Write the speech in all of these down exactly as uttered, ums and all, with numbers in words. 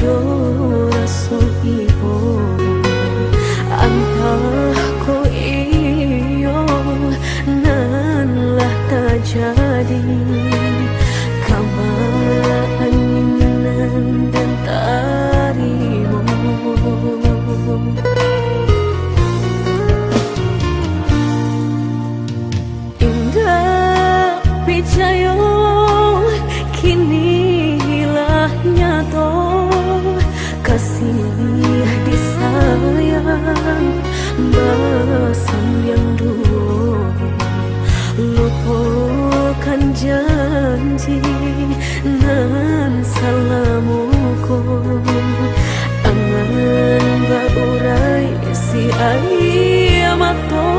Yo raso ibo, antah ko iyo nan lah tajadi, kama angin nan den tarimo. Indak picayo, kini lah nyato, kasih disayang basandiang duo. Lupokan janji nan salamo ko, angan baurai si aia mato.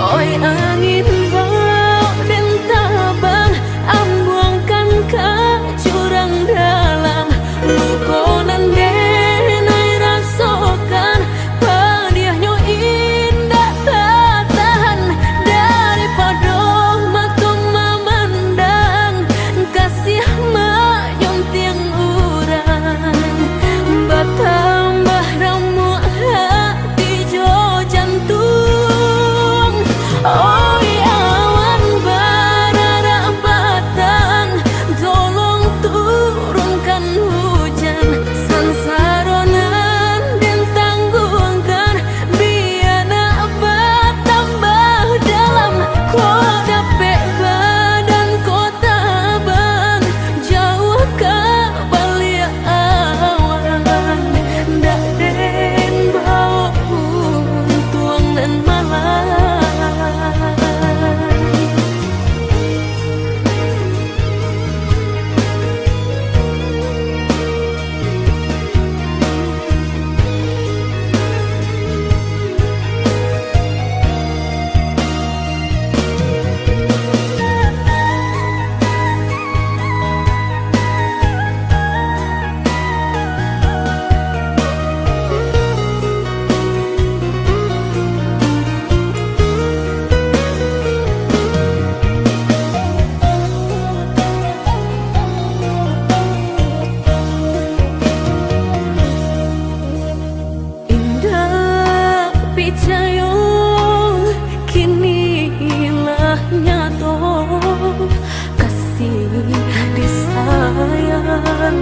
Oi angin, bao den tabang, ambuangkan ka jurang dalam. Luko nan den ai rasokan, padiahnyo indak tatahan. Daripado mato mamandang, kasih manyuntiang urang, batambah ramuak hati jo jantuang. Oi awan bararak batang, tolong turunkan hujan. Sansaro nan den tangguangkan, bia nak batambah dalam. Kok dapek badan ko tabang, jauah ka baliak awan, ndak den bao untuang nan malang. Indak picayo, kini lah nyato, kasih disayang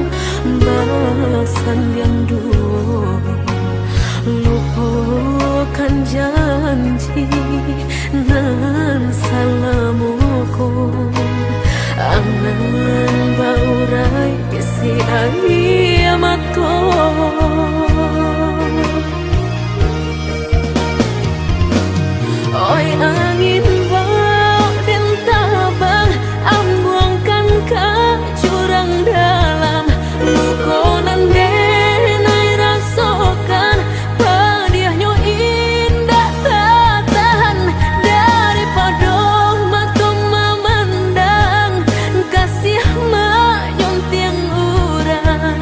basandiang duo. Lupokan janji nan salamo ko, angan baurai si aia mato. Oi angin, bao den tabang, ambuangkan ka jurang dalam. Luko nan den ai rasokan, padiahnyo indak tatahan. Daripado mato mamandang, kasih manyuntiang urang,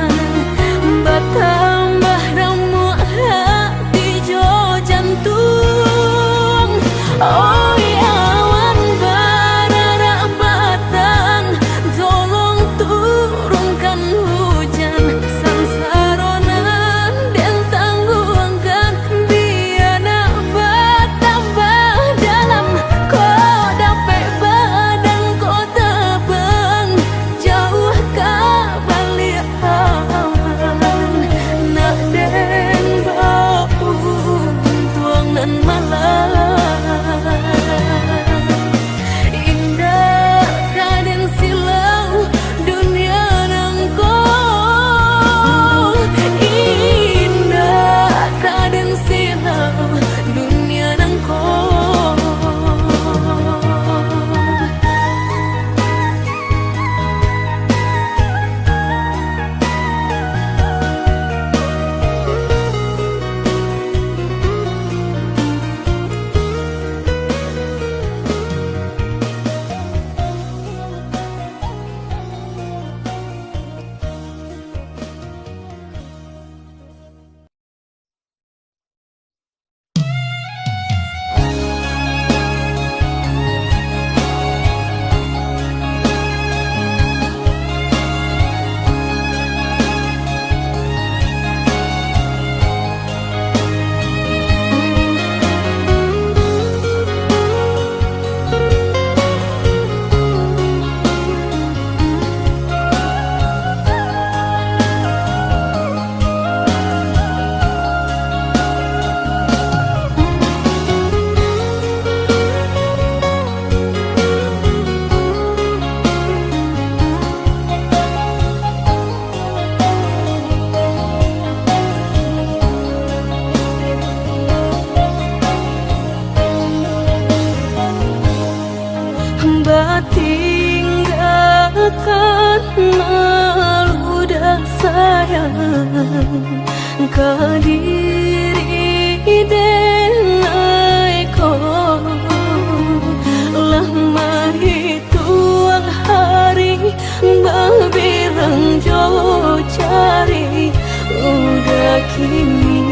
Kini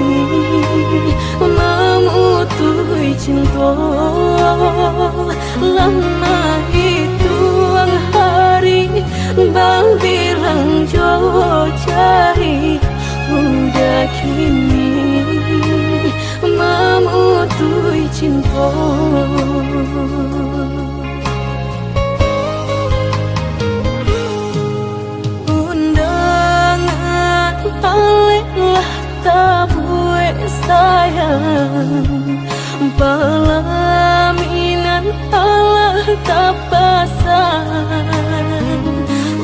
mamutuih cinto, lah mahituang hari, babilang jo jari, udah kini mamutuih cinto. Undangan alek lah tabuek sayang, palaminan alah tapasan.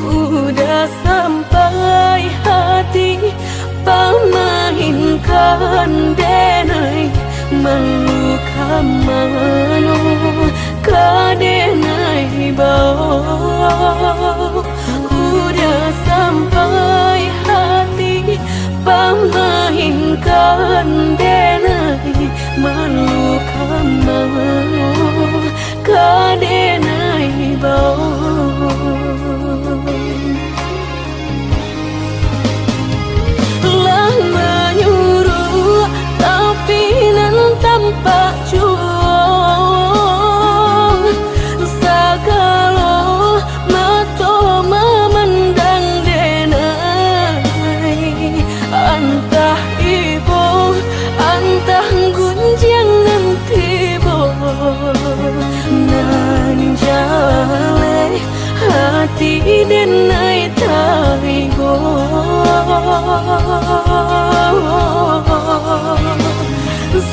Udah sampai hati pamainkan denai, malu ka mano ka denai bao. Udah sampai hati pamainkan denai, malu ka mano ka denai bao. Lah manyuruak, tapi nan tampak juo, sagalo mato mamandang denai. Antah ibo, antah gunjiang nan tibo, nan jaleh hati denai tarigo.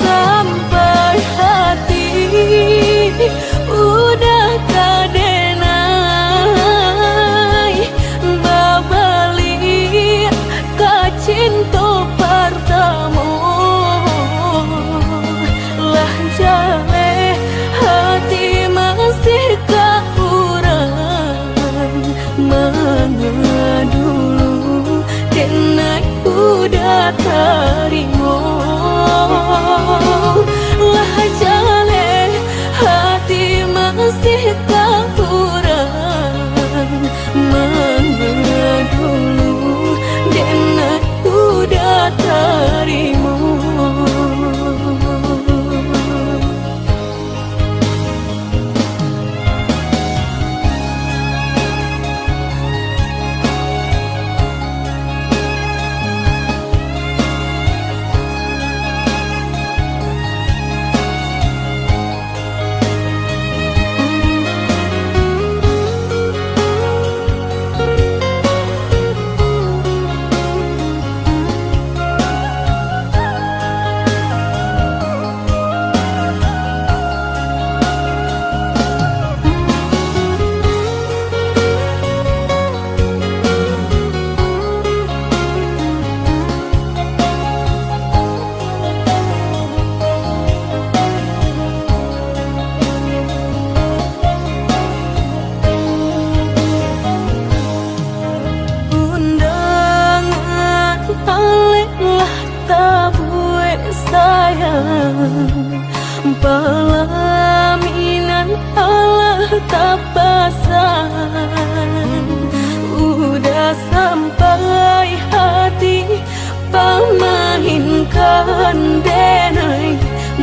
Sampai hati udah ka denai babaliak ka cinto partamo. Lah jaleh hati masih ka urang, manga dulu denai udah tarimo. Lah jaleh hati masih ka urang, manga dulu denai udah tarimo. Undangan alek lah tabuek sayang, palaminan alah tapasan. Udah sampai hati pamainkan denai,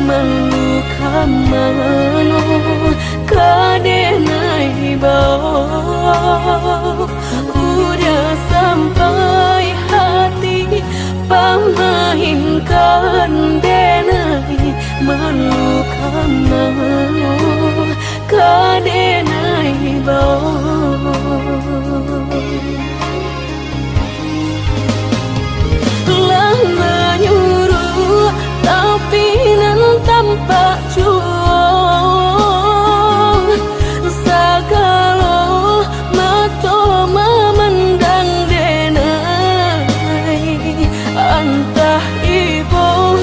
malu ka mano ka denai bao. Udah sampai hati pamainkan denai, malu ka mano ka denai bao. Lah manyuruak, tapi nan tampak juo, sagalo mato mamandang denai. Antah ibo,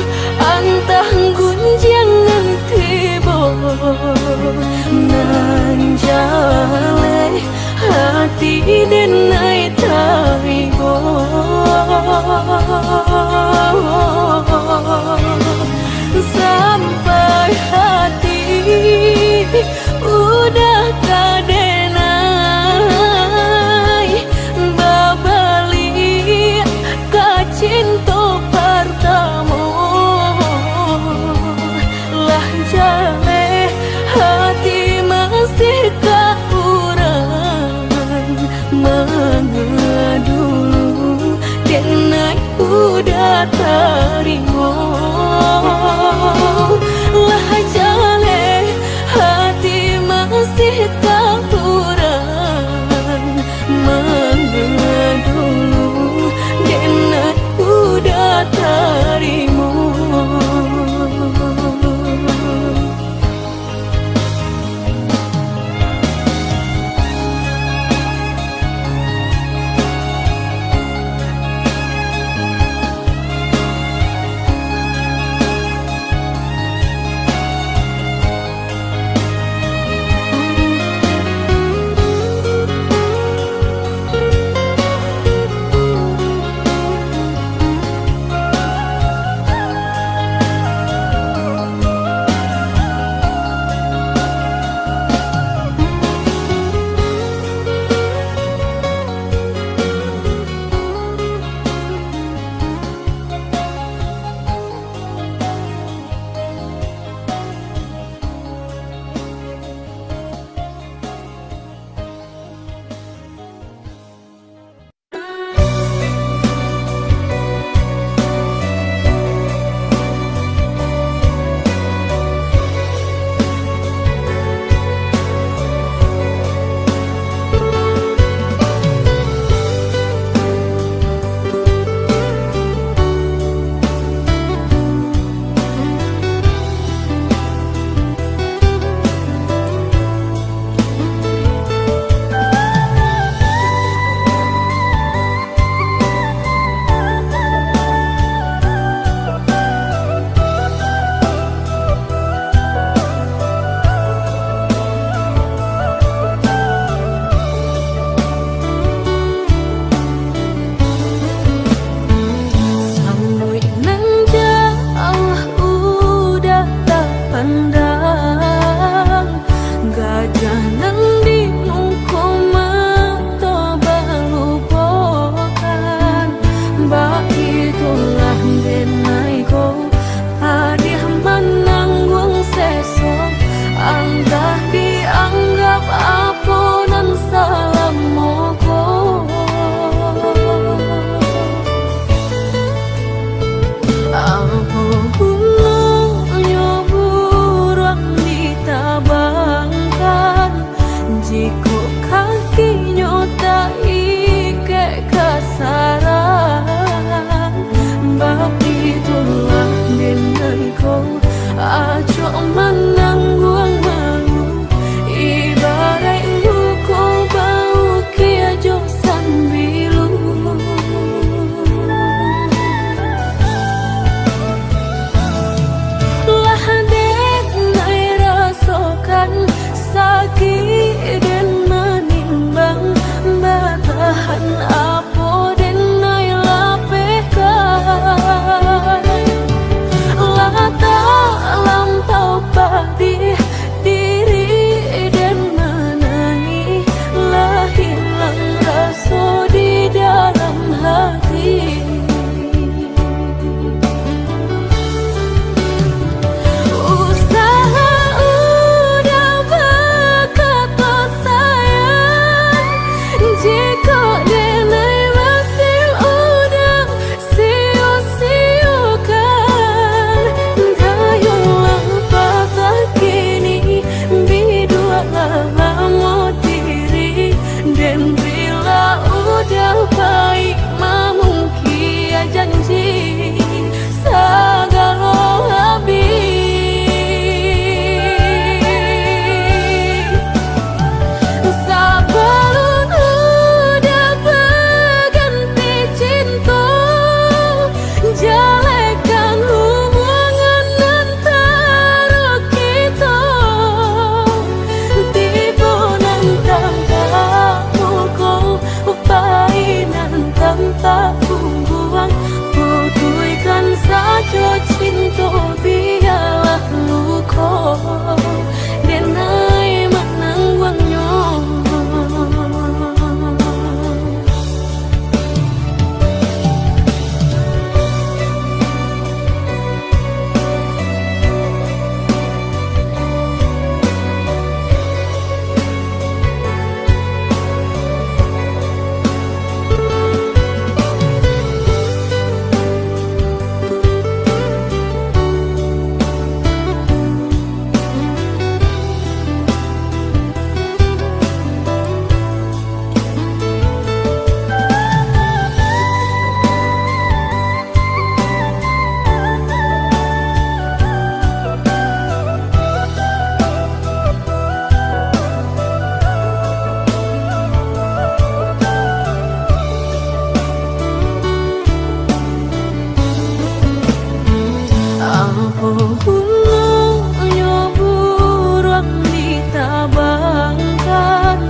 Punonyo buruang ditabangkan,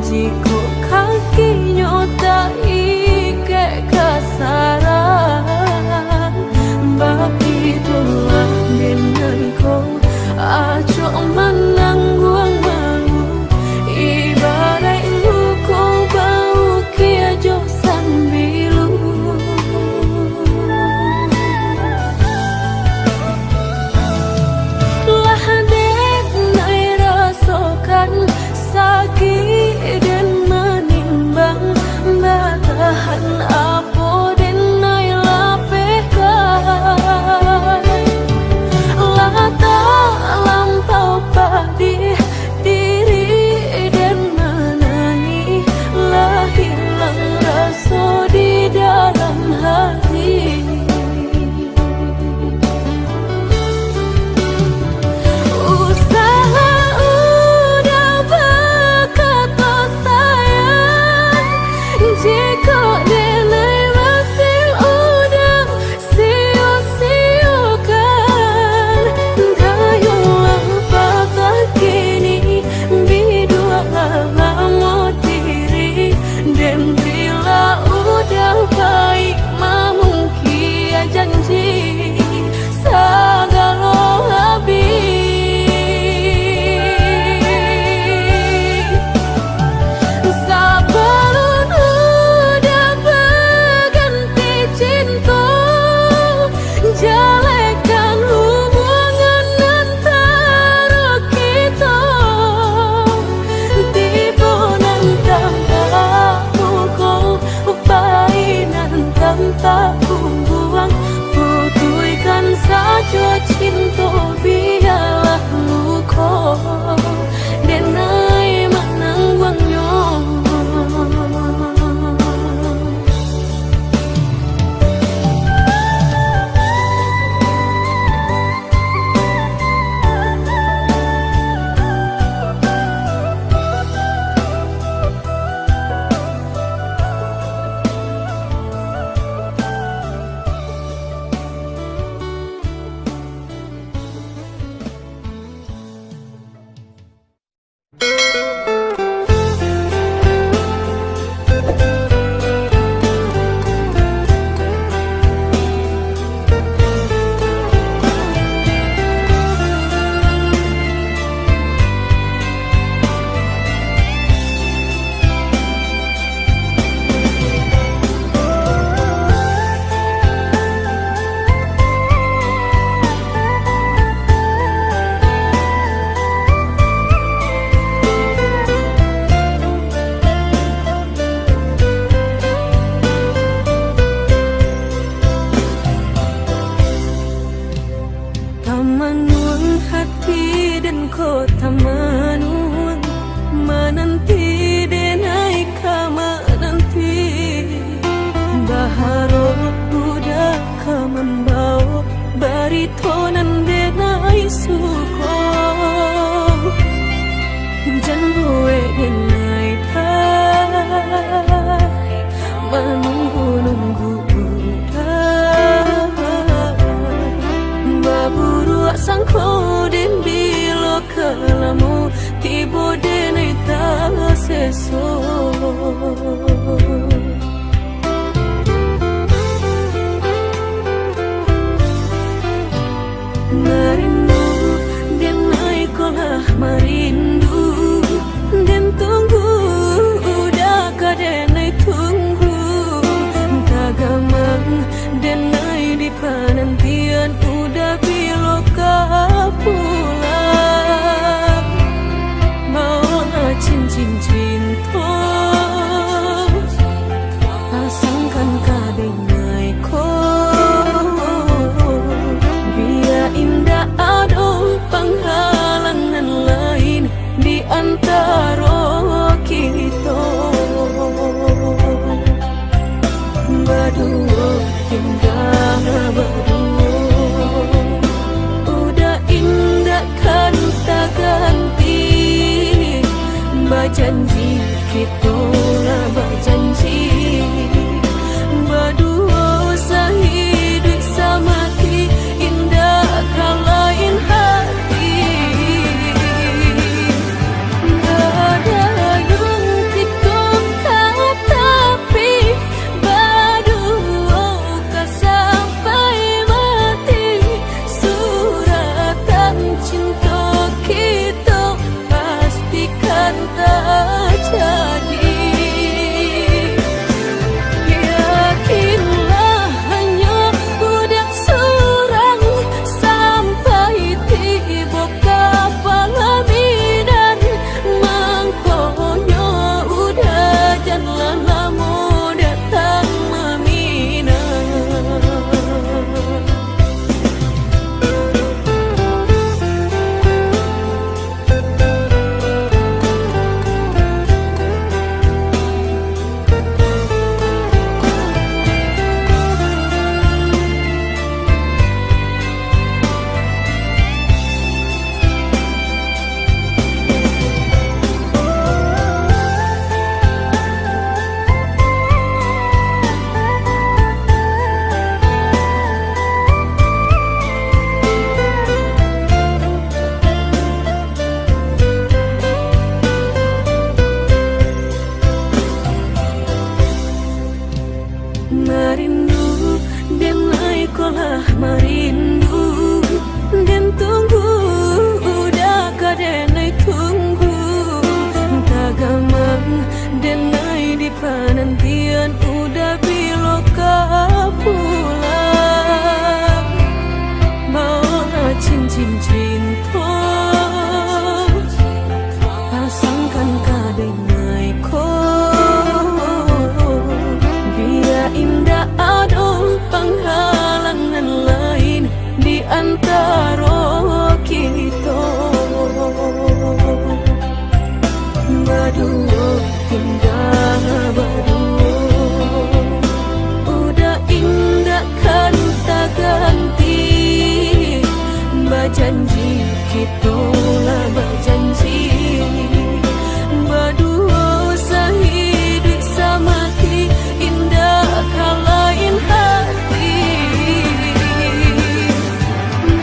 jikok kakinyo taikek ka sarang, bakitulah den ai ko acok manangguang malu, ibaraik luko baukia jo sambilu. Lah den ai rasokan sakik den manimbang, batahan apo den ai lapehkan. Lah talampau padih diri den manangih, lah hilang raso di dalam hati. Usahlah uda bakato sayang, jikok den ai masih uda sio-siokan. Dayulah patah kini, bidualah lamot diri, den bila uda baik mamungkia janji sagalo abih. Sabalun uda baganti cinto, jalehkan hubungan antaro kito. Tibo nan tampak muko, pai nan tampak bubuang, putuihkan sajo cinto, bialah luko den ai manangguangnyo. Tamanuang hati den ko tamanuang, mananti den ai ka mananti. Baharok uda ka mambawo barito nan den ai suko. Jan buek den ai manunggu-nunggu uda. Baburuak sangko den bilo ka lamo, tibo den ai taseso. Marindu, den ai ko lah marindu. Den tunggu, uda ka den ai tunggu. Tagamang, den ai di panantian, uda bilo ka pulang. Baolah cincin cinto, pasangkan ka den ai ko. Bia indak ado panghalang nan lain di antaro kito. Baduo tingga baduo, uda indak kan taganti. Bajanji, kito lah bajanji, baduo sahiduik samati, indak ka Cinto, pasangkan ka denai ko, bia indak ado panghalangan lain di antaro kito. Baduo, tingga baduo, udah indak kan taganti. Bajanji, kito lah bajanji, baduo sahiduik samati, indak ka lain hati.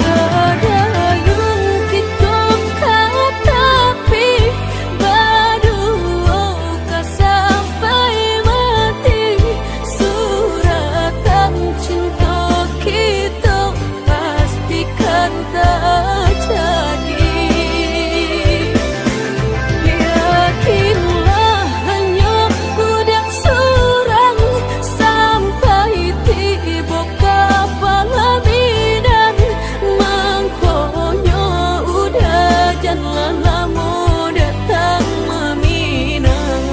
Badayun kito ka tapi, baduo ka sampai mati. Suratan cinto kito pastikan tajadi. Yakinlah, hanyo budak surang, sampai tibo ka palaminan, mangkonyo udah jan lah lamo datang maminang.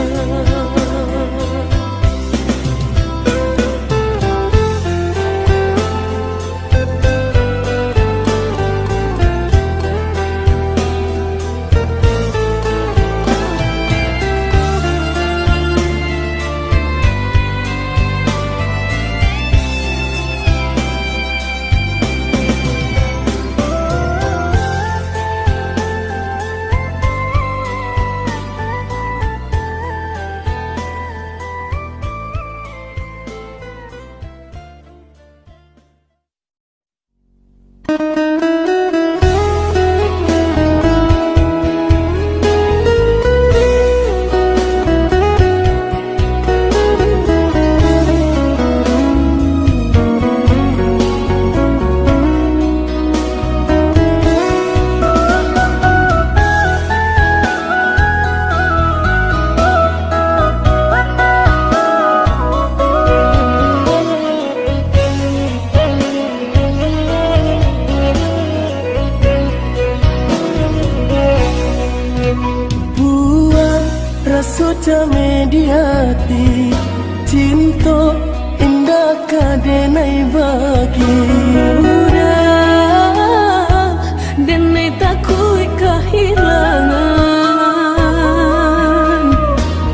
Buang raso cameh di ati, cinto indak ka denai bagi. Udah, denai takuik kahilangan.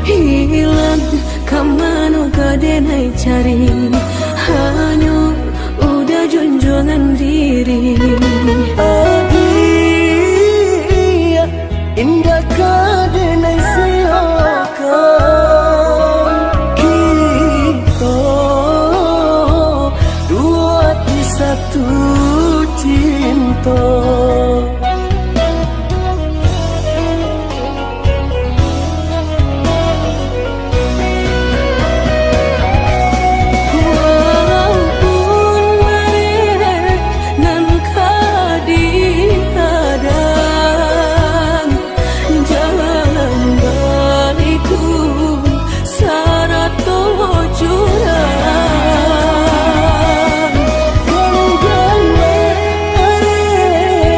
Hilang ka mano ka denai cari, hanyo udah junjuangan diri. Adiak, indak ka denai siokan, kito duo ati satu cinto. Walaupun bareh nan ka dihadang, jalan baliku sarato jurang. Ganggang bareh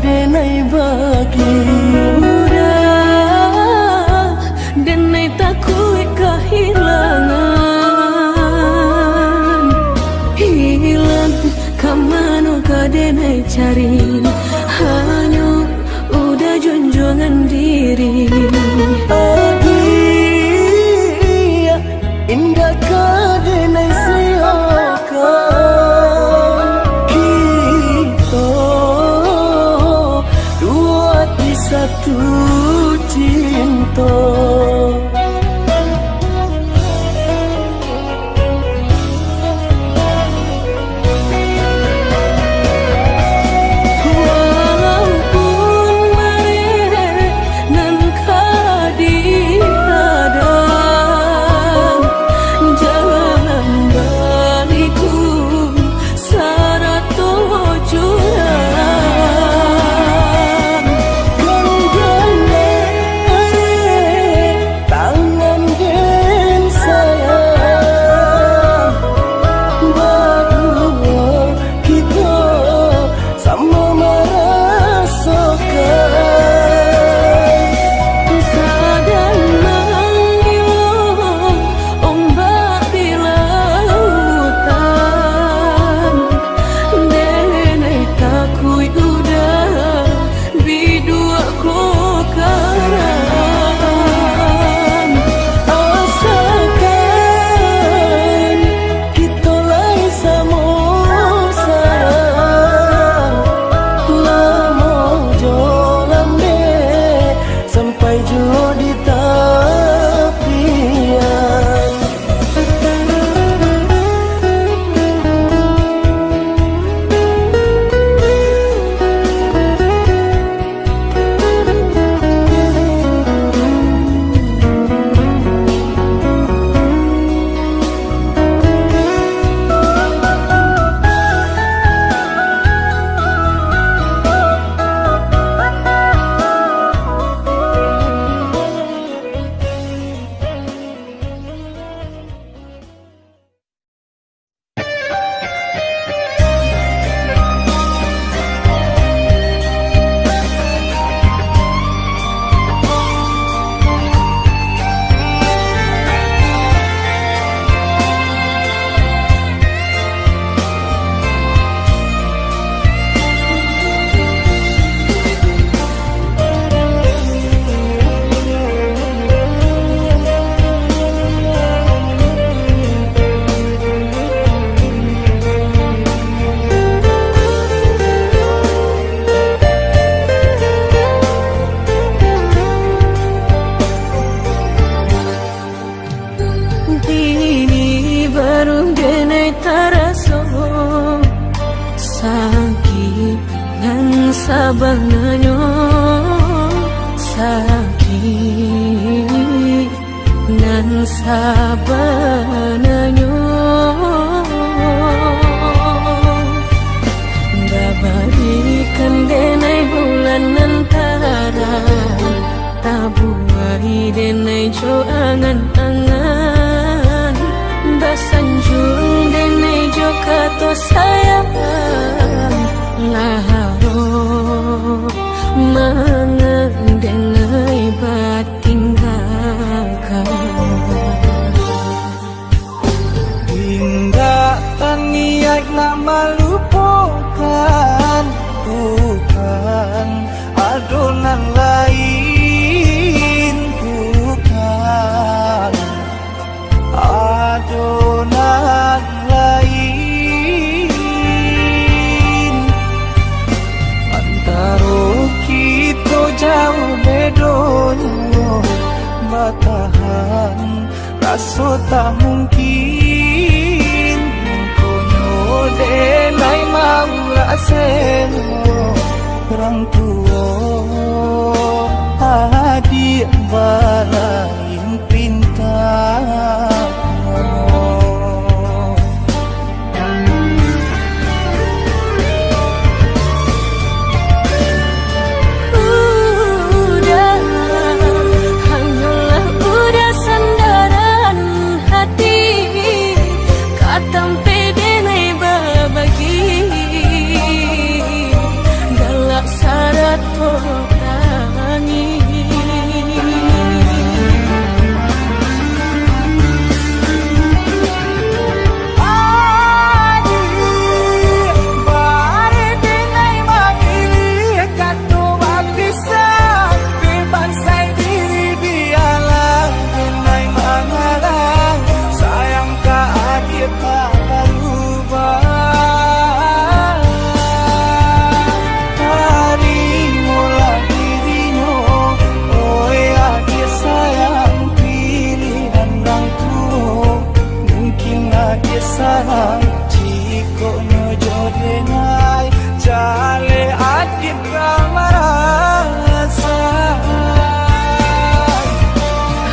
Denai bagi. Udah, denai takuik kahilangan. Hilang, ka mano ka denai cari? Hanyo udah junjuangan diri. Aduh, indak ka denai siokan. Kito duo ati satu cinto. Walaupun barek nan ka dihadang, jalan baliku sarato jurang. Gandang erat tangan den sayang, baduo kito samo marasokan. Sadang manggilo ombak di lautan, denai takuik udah biduak ko karam. Asakan kito lai samo sayang, lamo jo lambek sampai jo di tapian. Kini baru denai taraso sakik nan sabananyo, sakik nan sabananyo. Babarikan denai bulan nan tarang, tabuai denai jo angan-angan, basanjuang denai jo kato sayang, lah ado mangan denai batinggakan. Indak taniaik nak malupokan, bukan, ado nan lain, bukan, ado nan lain. Antaro kito jauah bedonyo, batahan raso tak mungkin, mangkonyo denai maulak sewo urang tuo, adiak balain pinta. Udah, hanyolah udah sandaran hati, ka tampek denai babagi. Tarimolah dirinyo, oi adiak sayang, pilihan rang tuo. Mungkin adiak sanang, jikok nyo jo denai, jaleh adiak ka marasa.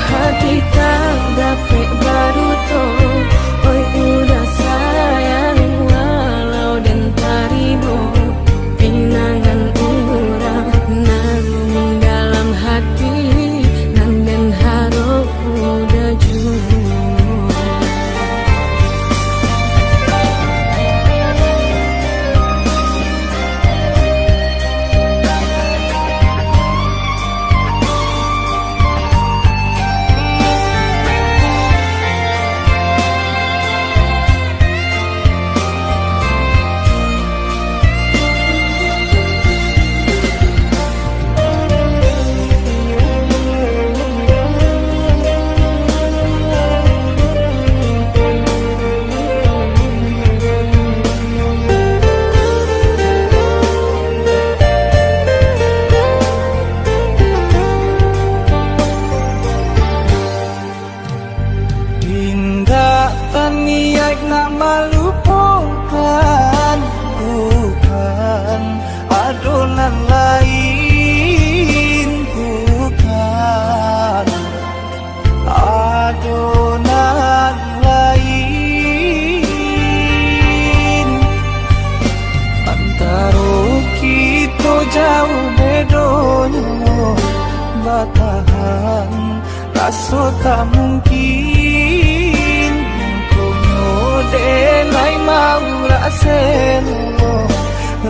Hati tak dapek baduto, oi udah sayang, walau den tarimo pinangan urang, namun dalam hati nan den harok udah juo. Indak taniaik nak malupokan, bukan, ado nan lain, bukan, ado nan lain. Antaro kito jauah bedonyo, batahan raso tak mungkin. Mangkonyo denai maurak selo,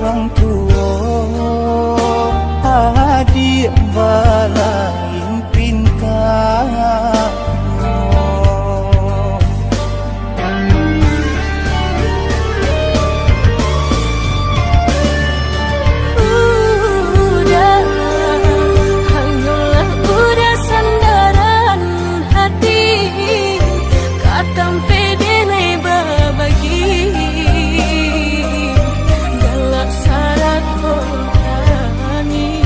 rang tuo adiak balain pintanyo. Udah, hanyolah udah sandaran hati, ka tampek denai babagi, galak sarato tangih.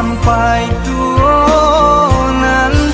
Sampai tuo nanti.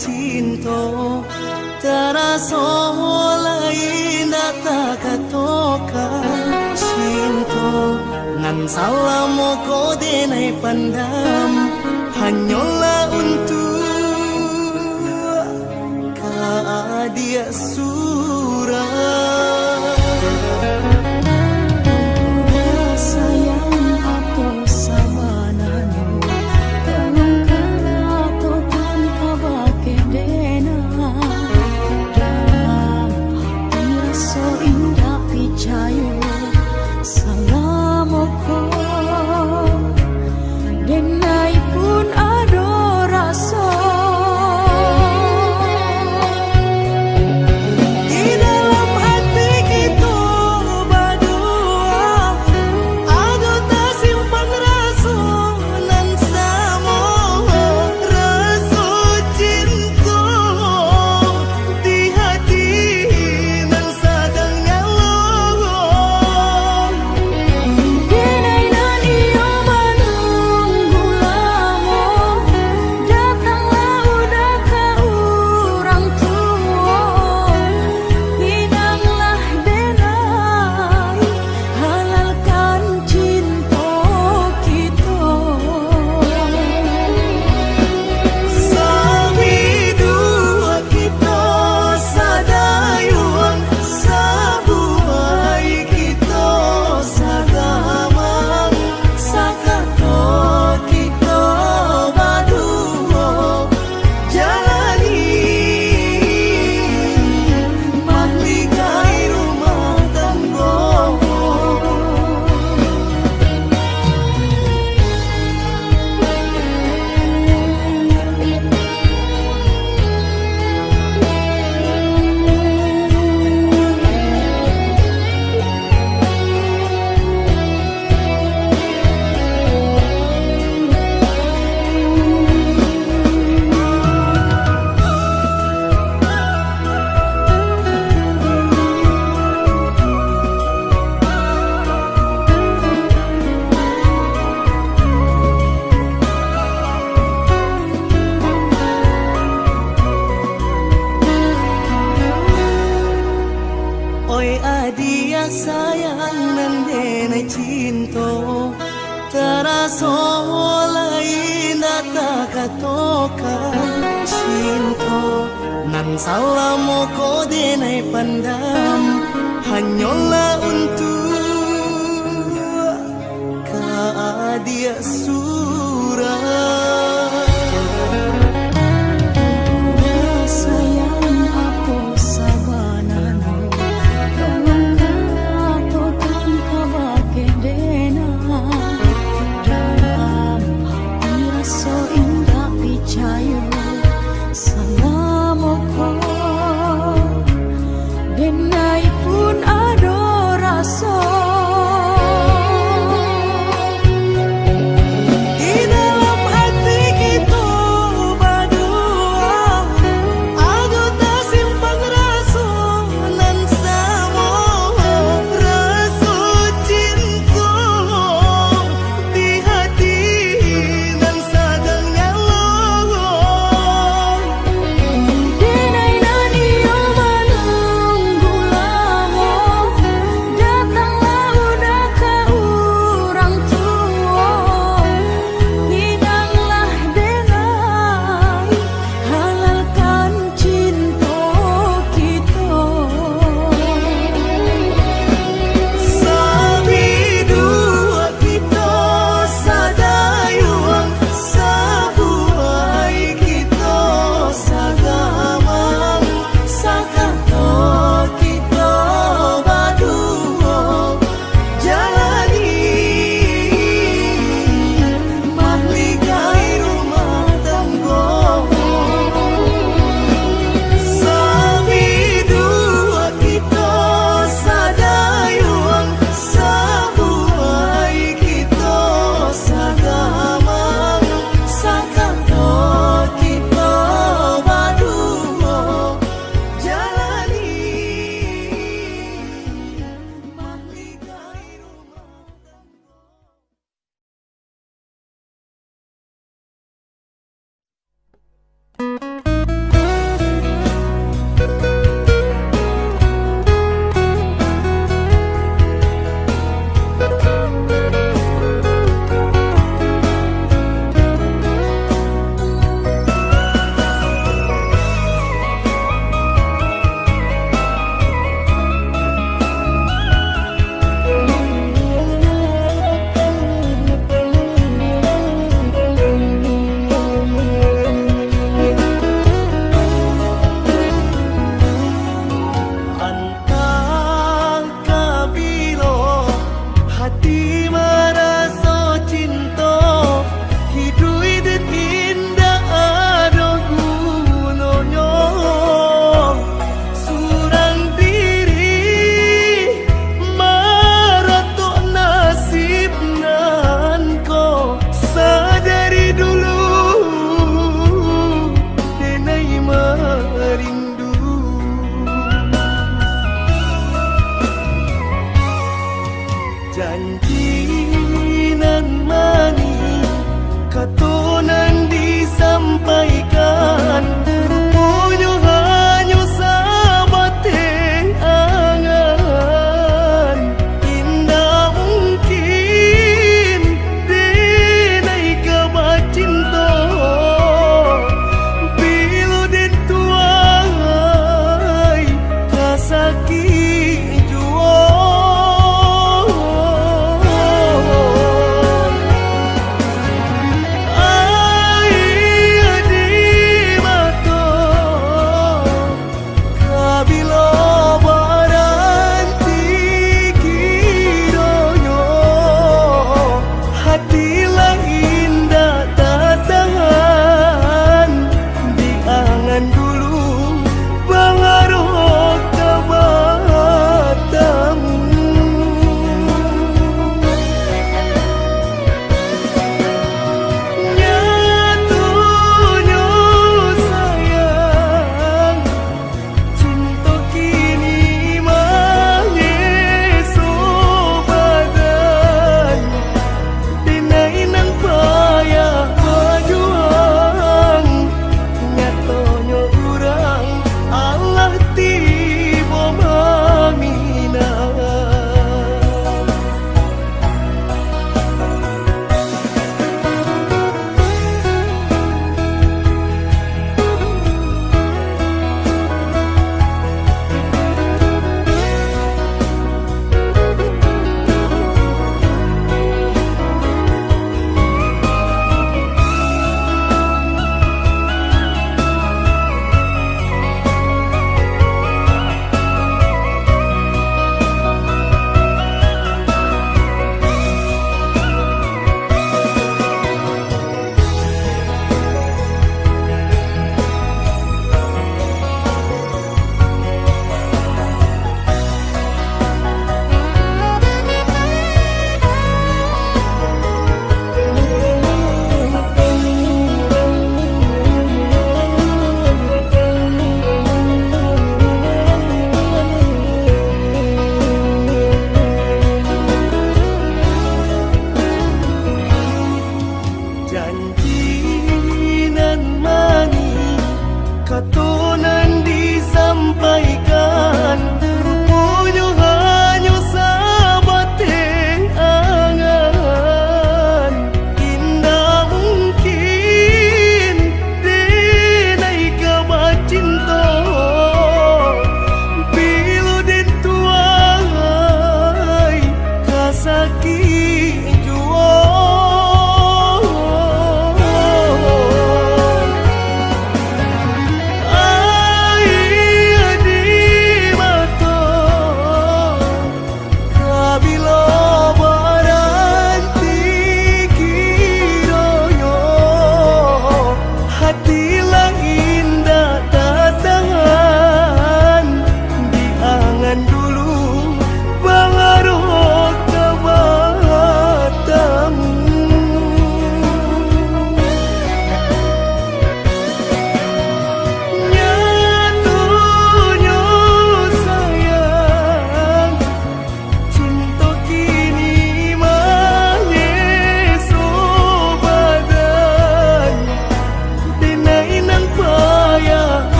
Cinto, taraso lai indak takatokan. Cinto, nan salamo ko denai pandam, hanyolah untuak ka adiak surang. Sayang, apo sabananyo? Tolong katokan kabake denai. Dalam hati raso indak picayo, salamo ko denai pun ado raso. Di dalam hati kito badua, ado tasimpan raso nan samo, raso cinto di hati nan sadang nyalo. Denai nan iyo manunggu lamo, datanglah udah ka urang tuo. Pinanglah denai, halalkan cinto kito. Sabiduo kito sadayuang, sabuai kito sagamang, sakato kito baduo jalani mahligai rumah tanggo. Oi adiak sayang nan denai cinto, taraso lai indak takatokan. Cinto nan salamo ko denai pandam, hanyolah untuak ka adiak surang. Sayang, apo sabananyo? Tolong katokan kabake denai. Dalam hati raso indak picayo, salamo ko denai pun ado raso.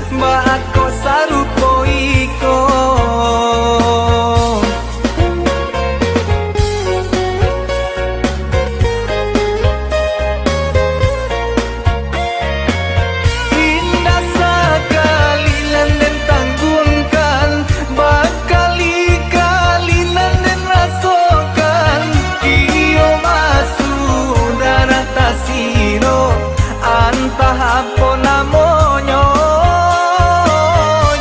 Baa kok sarupo iko? Indak sakali nan den tangguangkan, bakali-kali nan den rasokan. Iyo masuak darah tasiro, antah apo namonyo.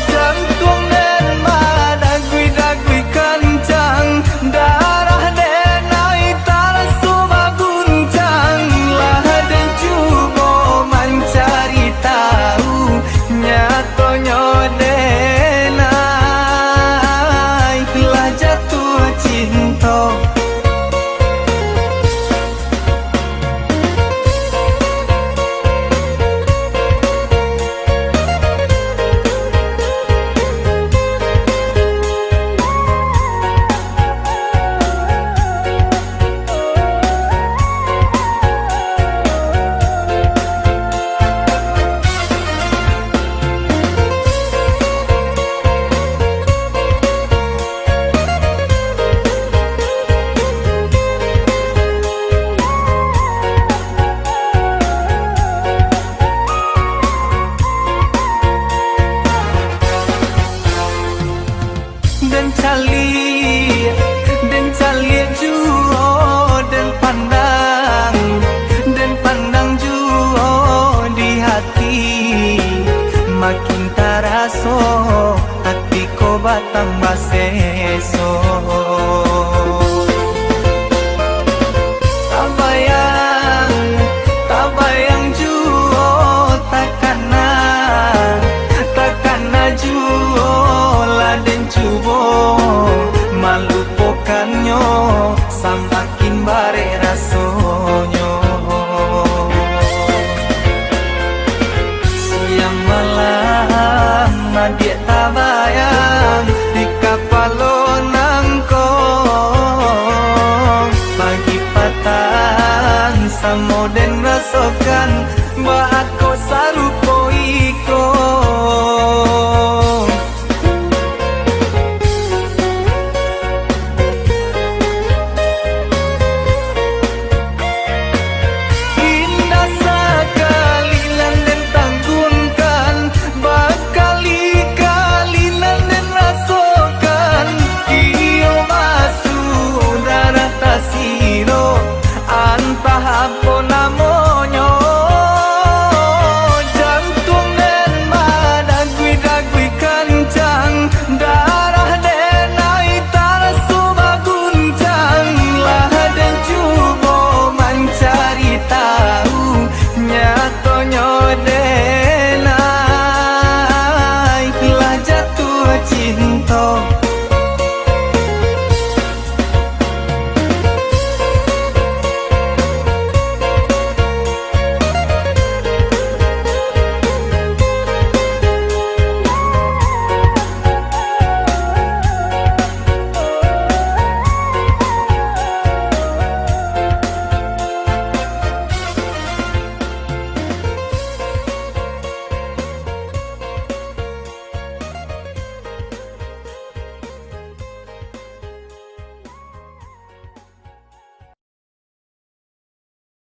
Jantuang den badagui-dagui kancang, darah den ai taraso baguncang. Lah den cubo mancari tau, nyatonyo den ai lah jatuah cinto. Den caliak, den caliak juo, den pandang, den pandang juo di hati. Makin taraso ati ko batambah seso. Tabayang, tabayang juo takana, takana juo lah den cubo malupokannyo, samakin barek rasonyo. Siang malam adiak taba